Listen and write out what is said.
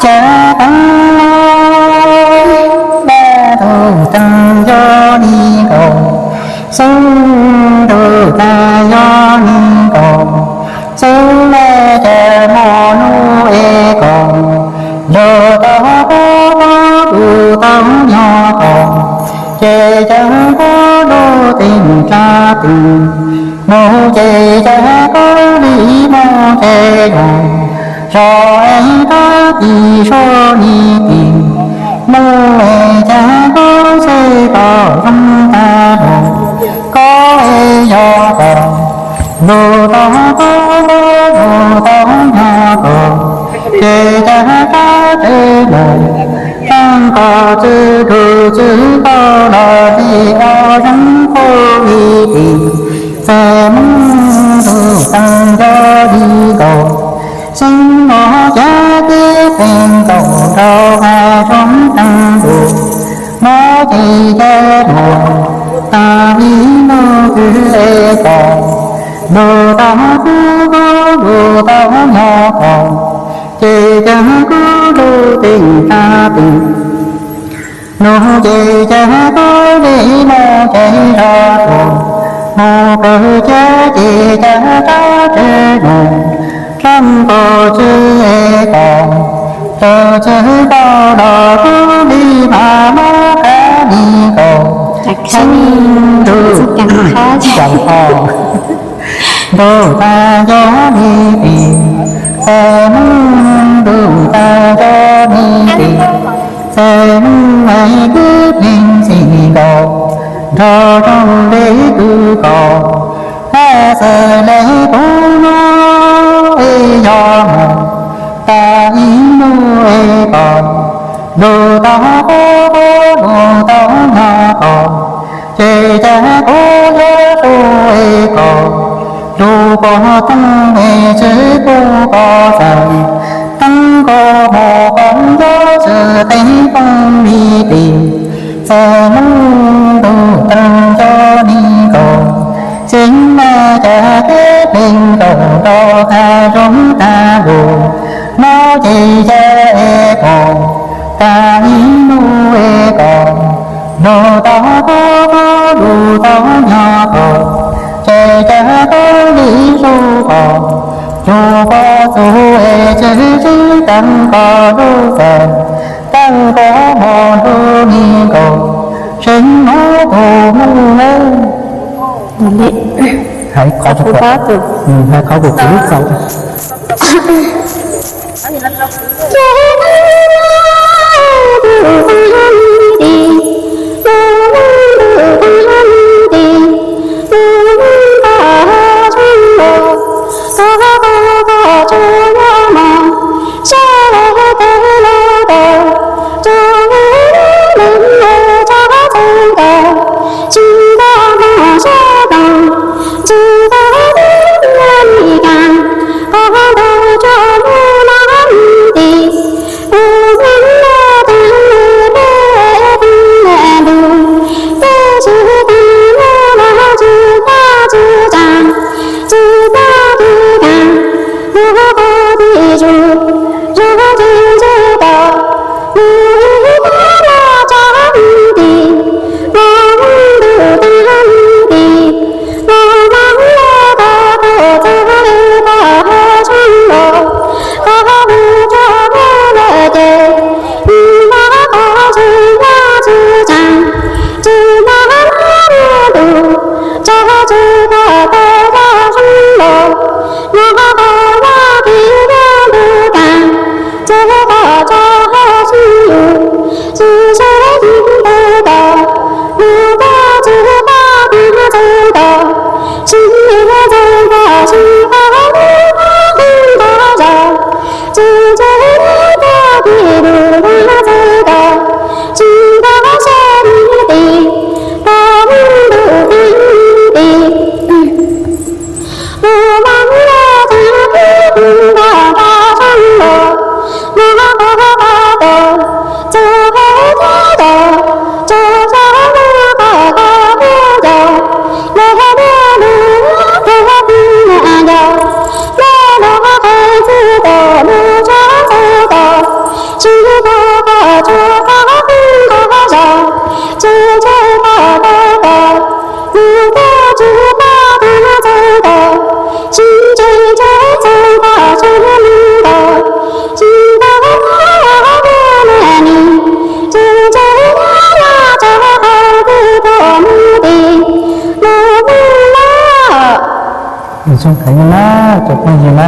Cas tau dab tug teev yog li nkaus, xeeb tug teev yog li nkaus, xeeb na cas muaj nuj es kaus, nrog tau pob pob tug tau nyob kaus, ces cas pob tug teem rab twg, mus ces cas pob li mus ces zoo, zos es rab tim suab li tim, mus es cas pob txheb kom zoo tag los, koj es yog kaus, lug tau pob lug tau nyob kaus, ces cas rab tsev mus, txheeb koj txwv tug txwv koj los li ua zoo khuj li tim, txawm muaj tug teev yog li nkaus, xeeb mog cas kev plees nkaus rau hav zoov teev nkaus, mob ces cas luag tag li lug twg es kaus, lug tau kub kub lug tau nyob kaus, ces cas kub lug teem tag tim, lug ces cas kub li mus ces zos tuag, mus kawg cas ces cas rab tsev mus, txheeb koj txwv es kaus, txawm txwv koj los kub li mas mob qab li nkaus, xeeb tug cas ho ntuj tag yog li tim, txawm muaj ntuj tag yog li tim, txawm muaj es kev plees txim nkaus, nrog zoo le kws kaus, hab xwm le kuv nuj es yog mus, tag ib nub es kaus, lug tau pob pob lug tau nyob kaus, ces cas kuv yuav lug es kaus, lug koj tooj es txwv kuv koj txawm, teeb koj mus koj nyob txwv teeb tooj li tim, txawm muaj ntuj teev yog li nkaus, xeeb na cas kev plees nkaus rau hav zoov tag lug, mob ces cas es kaus, tag ib nub es kaus, lug tau pob pob lug tau nyob kaus, ces cas koj li lug kaus, lug koj txug es txwv txwv teeb koj lug txawm, teeb koj mus ntuj li nkaus, xeeb mob tug muj le. Hais qhov kuv kuv lub txaus. Zus zog tsis ntseg tod, nws ib pab los tso hauv ti, los muab ntuj tag hauv ti, los mas los tau tau txog li tog hauv tshav los, tog hauv lub tshav los lawm ces, nws los qhov tsis nyob tsis tsees, tsis nyob nyob ntuj, tso tsis tau tau tog tshav los, nyob qhov qhov los pib nyob ntuj tag, ces tog tso hauv tshav yus, tsis seb tsis ntev tod, nws tog tsis tag tag txog tod, tsis ntev txog tod tsis tau hnub tag zog, tsis ntev txog tim lub tag txog tod, tsis ntev txog tim, tog muab ntuj tag tim. Lub moos loj tag pib nto tog tshav los, nyob qhov qhov tod, txog qhov tod, txog tog qhov qhov peb yog, lawv hais tias lub tog pib na yog, lawv los qhov qhov txog tod lub tshav txog tod, tsis tog tog txog qhov qhov zog, tsis tog tog tod, nws tog tsis tag tag txog tod, tsis ntseg ntseg txog tog tshav li ntawd, tsis tau qhov qhov na ni, tsis ntseg qhov los tso qhov twg tog mus tim, los mus los. Zoo heev na, cov phooj ywg na.